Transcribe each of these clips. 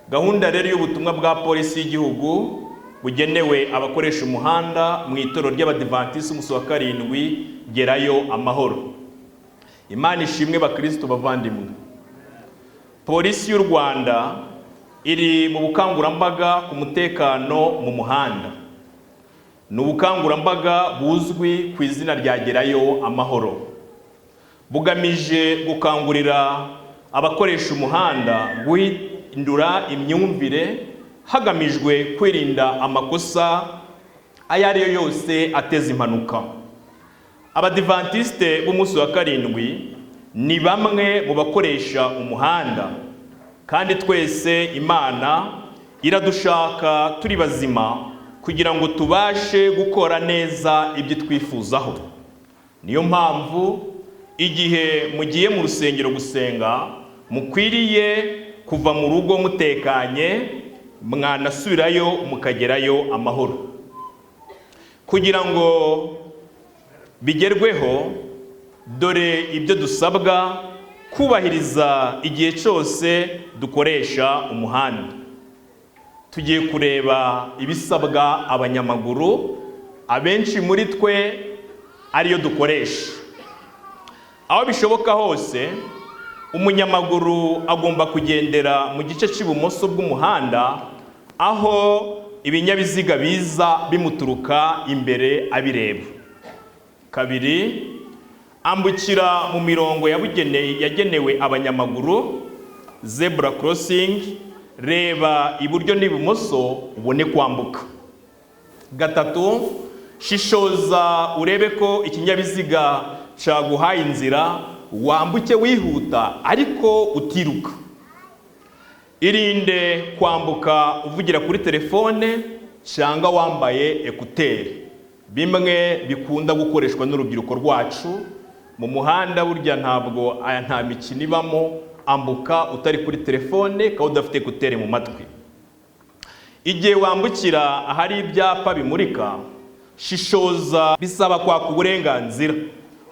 Gahunda rero y'ubutumwa bwa Polisi y'Igihugu bugenewe abakoresha umuhanda mu Itorero ry'Abadivantisiti Umunsi wa Karindwi, Gerayo Amahoro. Imana ishimwe, bakristo bavandimwe. Polisi y'u Rwanda iri mu bukangurambaga ku mutekano mu muhanda. Ni ubukangurambaga buzwi ku izina rya Gerayo Amahoro, bugamije gukangurira abakoresha umuhanda guhindura imyumvire hagamijwe kwirinda amakosa ayo ari yo yose ateza impanuka. Abadivantisite b'Umunsi wa Karindwi ni bamwe mu bakoresha umuhanda, kandi twese Imana iradushaka turi bazima kugira ngo tubashe gukora neza ibyo twifuzaho. Niyo mpamvu igihe mugiye mu rusengero gusenga, mukwiriye kuva mu rugo mutekanye, mwanasubirayo mukagerayo amahoro. Kugira ngo bigerweho, dore ibyo dusabwa kubahiriza igihe cyose dukoresha umuhanda. Tugiye kureba ibisabwa abanyamaguru, abenshi muri twe ariyo dukoresha. Aho bishoboka hose, umunyamaguru agomba kugendera mu gice cy'ibumoso bw'umuhanda, aho ibinyabiziga biza bimuturuka imbere abireba. Kabiri, ambukira mu mirongo yagenewe abanyamaguru, zebra crossing. Reba iburyo n'ibumoso ubone kwambuka. Gatatu, shishoza urebe ko ikinyabiziga cyaguhaye inzira, wambuke wihuta ariko utiruka. Irinde kwambuka uvugira kuri telefone cyangwa wambaye écouteurs, bimwe bikunda gukoreshwa n'urubyiruko rwacu mu muhanda. Burya ntabwo aya nta mikino ibamo. Ambuka utari kuri telefone kandi udafite écouteurs mu matwi. Igihe wambukira ahari ibyapa bimurika, shishoza. Bisaba kwaka uburenganzira,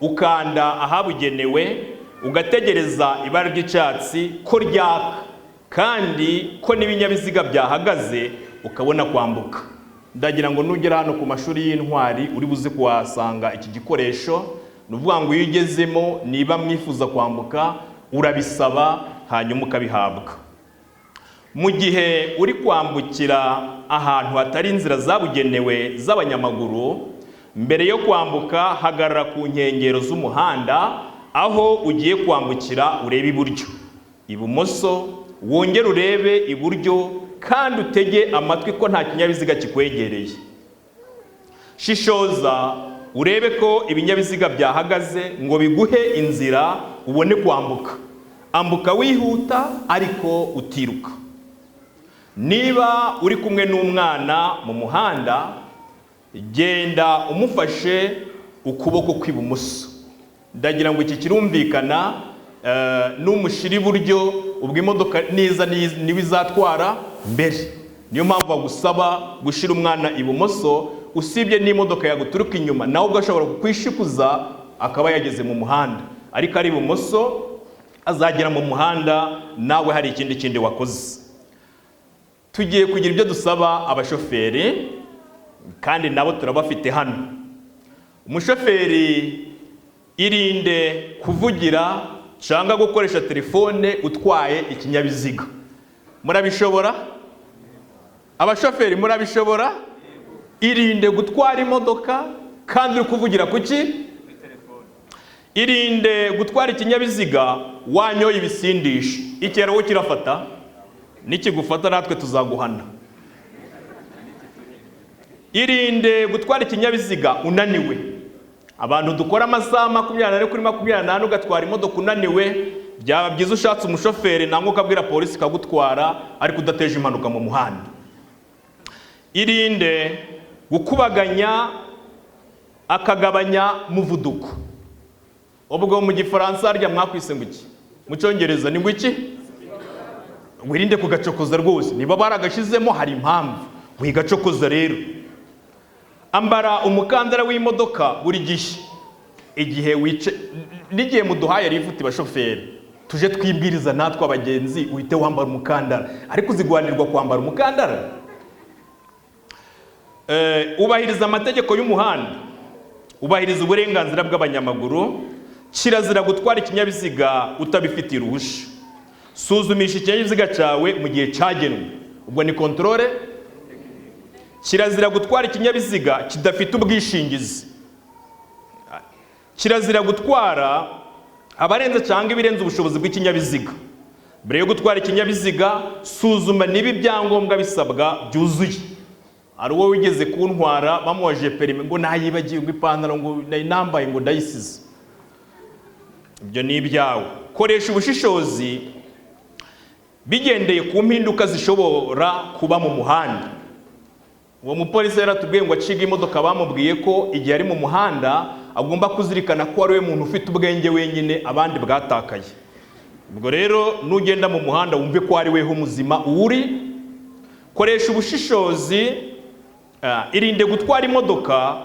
ukanda ahabugenewe, ugategereza ibara ry'icyatsi ko ryaka kandi ko n'ibinyabiziga byahagaze, ukabona kwambuka. Ndagira ngo nugera hano ku mashuri y'Intwari uri buze kuhasanga iki gikoresho. Ni ukuvuga ngo iyo ugezemo, niba mwifuza kwambuka, urabisaba hanyuma ukabihabwa. Mu gihe uri kwambukira ahantu hatari inzira zabugenewe z'abanyamaguru, mbere yo kwambuka hagarara ku nkengero z'umuhanda aho ugiye kwambukira, urebe iburyo, ibumoso, wongere urebe iburyo, kandi utege amatwi ko nta kinyabiziga kikwegereye. Shishoza urebe ko ibinyabiziga byahagaze ngo biguhe inzira, ubone kwambuka. Ambuka wihuta ariko utiruka. Niba uri kumwe n'umwana mu muhanda, genda umufashe ukuboko kw'ibumoso. Ndagira ngo iki kirumvikana. Numushyira iburyo, ubwo imodoka niza niwe izatwara mbere. Niyo mpamvu bagusaba gushyira umwana ibumoso. Usibye n'imodoka yaguturuka inyuma, nawe ubwo ashobora kukwishikuza akaba yageze mu muhanda, ariko ari ibumoso azagera mu muhanda nawe hari ikindi kindi wakoze. Tugiye kugira ibyo dusaba abashoferi, kandi nabo turabafite hano. Umushoferi, irinde kuvugira cyangwa gukoresha telefone utwaye ikinyabiziga. Murabishobora? Abashoferi, murabishobora? Irinde gutwara imodoka kandi uri kuvugira kuki. Irinde gutwara ikinyabiziga wanyoye ibisindisha. Ikiraro kirafata, nikigufata natwe tuzaguhana. Irinde gutwara ikinyabiziga unaniwe. Abantu dukora amasaha 24/24, ugatwara imodoka unaniwe, byaba byiza ushatse umushoferi nangwa ukabwira polisi ikagutwara, ariko udateje impanuka mu muhanda. Irinde gukubaganya akagabanya muvuduko. Ubwo mu Gifaransa harya mwakwise ngo iki? Mu Cyongereza ni ngo iki? Wirinde kugacokoza rwose. Niba baragashizemo hari impamvu, wigacokoza rero. Ambara umukandara w'imodoka buri gihe. Igihe wice n'igihe muduhaye lifuti, bashoferi, tuje twibwiriza natwe abagenzi, uhite wambara umukandara, ariko uziguhanirwa kwambara umukandara. Ubahiriza amategeko y'umuhanda, ubahiriza uburenganzira bw'abanyamaguru. Kirazira gutwara ikinyabiziga utabifitiye uruhushya. Suzumisha ikinyabiziga cyawe mu gihe cyagenwe, ubwo ni contrôle. Kirazira gutwara ikinyabiziga kidafite ubwishingizi. Kirazira gutwara abarenze cyangwa ibirenze ubushobozi bw'ikinyabiziga. Mbere yo gutwara ikinyabiziga, suzuma niba ibyangombwa bisabwa byuzuye. Hari uwo wigeze kuntwara, bamuwaje permis ngo nayibagiwe, ngo ipantaro ngo nari nambaye ngo ndayisize. Ibyo ni ibyawe. Koresha ubushishozi bigendeye ku mpinduka zishobora kuba mu muhanda. Uwo mupolisi yaratubwiye ngo aciga imodoka, bamubwiye ko igihe ari mu muhanda agomba kuzirikana ko ari we muntu ufite ubwenge wenyine, abandi bwatakaye. Ubwo rero nugenda mu muhanda, wumve ko ari weho muzima uri. Koresha ubushishozi. Irinde gutwara imodoka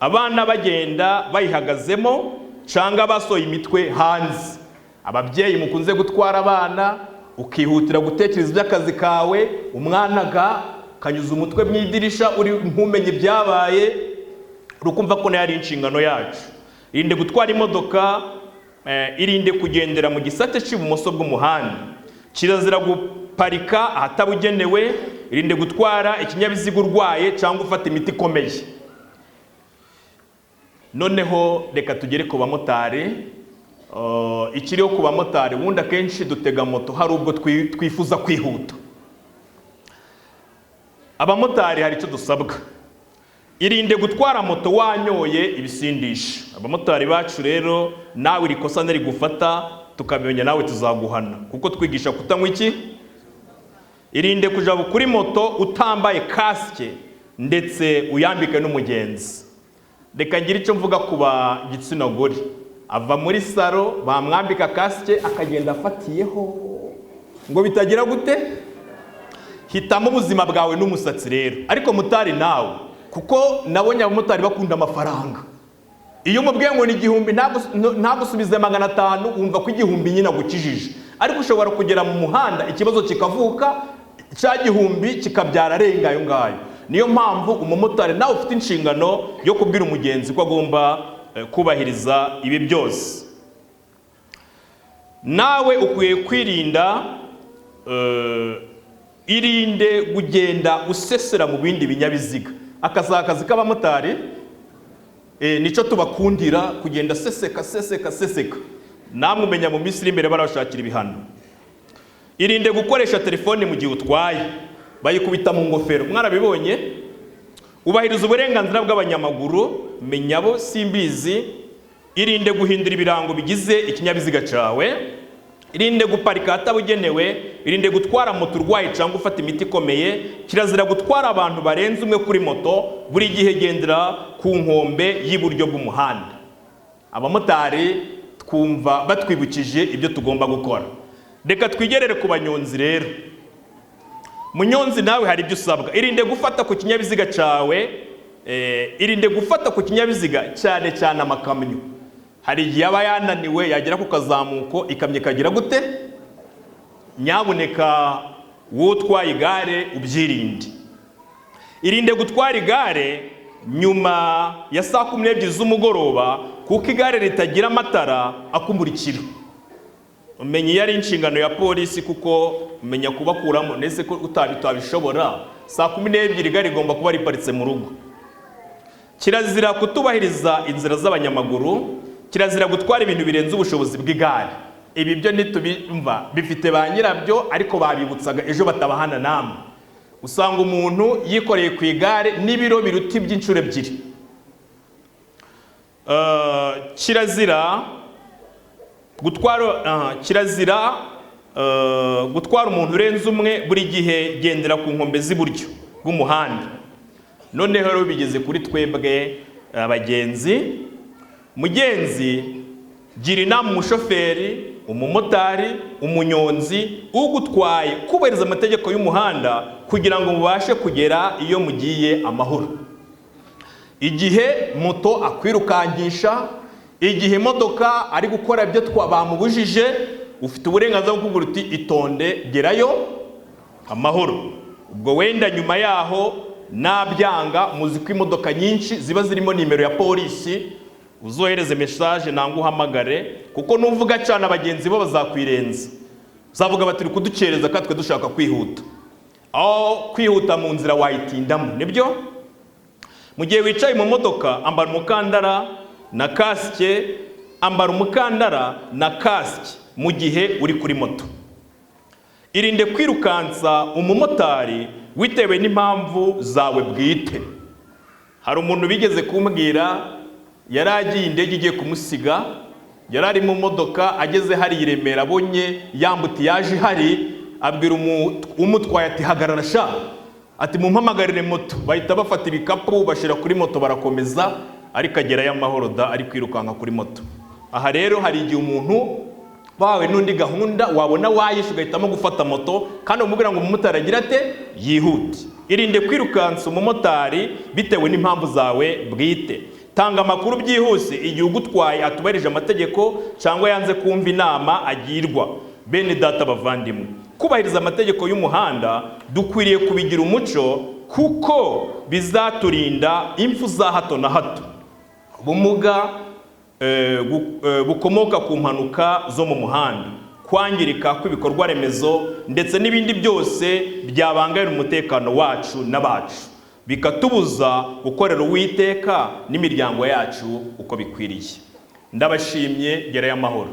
abana bagenda bayihagazemo cyangwa basohoye imitwe hanze. Ababyeyi mukunze gutwara abana, ukihutira gutekereza iby'akazi kawe, umwana kanyuza umutwe mu idirisha, uri ntumenye ibyabaye, urukumva ko nayo ari inshingano yacu. Irinde gutwara imodoka, irinde kugendera mu gisate cy'ibumoso bw'umuhanda. Kirazira guparika ahatabugenewe. Irinde gutwara ikinyabiziga urwaye cyangwa ufata imiti ikomeye. Noneho reka tugere ku bamotari. Ikiriho ku bamotari, ubundi akenshi dutega moto hari ubwo twifuza kwihuta. Abamotari hari icyo dusabwa. Irinde gutwara moto wanyoye ibisindisha. Abamotari bacu rero, nawe iri kosa nirigufata tukamenya, nawe tuzaguhana, kuko twigisha kutanywa iki. Irinde kuja kuri moto utambaye kasike, ndetse uyambike n'umugenzi. Reka ngire icyo mvuga ku ba gitsina gore. Ava muri salon, bamwambika kasike akagenda afatiyeho ngo bitagira gute. Hitamo ubuzima bwawe n'umusatsi rero. Ariko mutari nawe, kuko nabonye abamotari bakunda amafaranga, iyo umubwiye ngo ni 1000 ntagusubize 500, wumva ko 1000 nyine agukijije. Ariko ushobora kugera mu muhanda ikibazo kikavuka, cya 1000 kikabyara arenga ayo ngayo. Niyo mpamvu umumotari nawe ufite inshingano yo kubwira umugenzi ko agomba kubahiriza ibi byose. Nawe ukwiye kwirinda. Irinde kugenda usesera mu bindi binyabiziga. Akazi, akazi k'abamotari, nicyo tubakundira, kugenda seseka, seseka, seseka. Namwe umenya mu minsi iri imbere barabashakira ibihano. Irinde gukoresha telefone mu gihe utwaye, bayikubita mu ngofero, mwarabibonye. Ubahiriza uburenganzira bw'abanyamaguru, menya bo simbizi. Irinde guhindura ibirango bigize ikinyabiziga cyawe. Irinde guparika ahatabugenewe. Irinde gutwara moto urwaye cyangwa ufata imiti ikomeye. Kirazira gutwara abantu barenze umwe kuri moto. Buri gihe gendera ku nkombe y'iburyo bw'umuhanda. Abamotari twumva batwibukije ibyo tugomba gukora. Reka twigerere ku banyonzi rero. Munyonzi, nawe hari ibyo usabwa. Irinde gufata ku kinyabiziga cyawe, irinde gufata ku kinyabiziga, cyane cyane amakamyo. Hari igihe aba yananiwe, yagera ku kazamuko ikamyo ikagira gute. Nyabuneka wowe utwaye igare, ubyirinde. Irinde gutwara igare nyuma ya saa 12 z'umugoroba, kuko igare ritagira amatara akumurikira. Umenya iyo ari inshingano ya polisi, kuko umenya kubakuramo ndetse ko utabishobora. Saa 12 igare rigomba kuba riparitse mu rugo. Kirazira kutubahiriza inzira z'abanyamaguru. Kirazira gutwara ibintu birenze ubushobozi bw'igare. Ibi byo ntitubimva, bifite ba nyirabyo, ariko babibutsaga ejo batabahana. Namwe usanga umuntu yikoreye ku igare n'ibiro biruta iby'inshuro ebyiri. Kirazira gutwara, kirazira gutwara umuntu urenze umwe. Buri gihe gendera ku nkombe z'iburyo bw'umuhanda. Noneho rero bigeze kuri twebwe abagenzi. Mugenzi, gira inama umushoferi, umumotari, umunyonzi ugutwaye kubahiriza amategeko y'umuhanda kugira ngo mubashe kugera iyo mugiye amahoro. Igihe moto akwirukankisha Igihe imodoka ari gukora ibyo bamubujije, ufite uburenganzira bwo kuvuga uti: "Itonde, gerayo amahoro." Ubwo wenda nyuma yaho nabyanga, muzi ko imodoka nyinshi ziba zirimo nimero ya polisi, uzohereze message nangwa uhamagare, kuko nuvuga cyane abagenzi bo bazakwirenza, uzavuga bati: "Uri kudukereza kandi twe dushaka kwihuta." Aho kwihuta mu nzira wayitindamo, nibyo. Mu gihe wicaye mu modoka, ambara umukandara na kasike. Ambara umukandara na kasike mu gihe uri kuri moto. Irinde kwirukansa umumotari bitewe n'impamvu zawe bwite. Hari umuntu bigeze kumbwira, yari agiye, indege igiye kumusiga, yari ari mu modoka, ageze hari i Remera, abonye y'embouteillage ihari, abwira umutwaye ati: "Hagarara sha." Ati: "Mumpamagarire moto." Bahita bafata ibikapu bashyira kuri moto, barakomeza, ariko agerayo amahoro da, ari kwirukanka kuri moto. Aha rero hari igihe umuntu wawe n'undi gahunda wabona wayishe, ugahitamo gufata moto kandi umubwira ngo umumotari agira ate? Yihute. Irinde kwirukansa umumotari bitewe n'impamvu zawe bwite. Tanga amakuru byihuse igihe ugutwaye atubahirije amategeko cyangwa yanze kumva inama agirwa. Bene data bavandimwe, kubahiriza amategeko y'umuhanda dukwiriye kubigira umuco, kuko bizaturinda impfu za hato na hato, ubumuga bukomoka ku mpanuka zo mu muhanda, kwangirika kw'ibikorwa remezo, ndetse n'ibindi byose byabangamira umutekano wacu n'abacu, bikatubuza gukorera Uwiteka n'imiryango yacu uko bikwiriye. Ndabashimye, gerayo amahoro.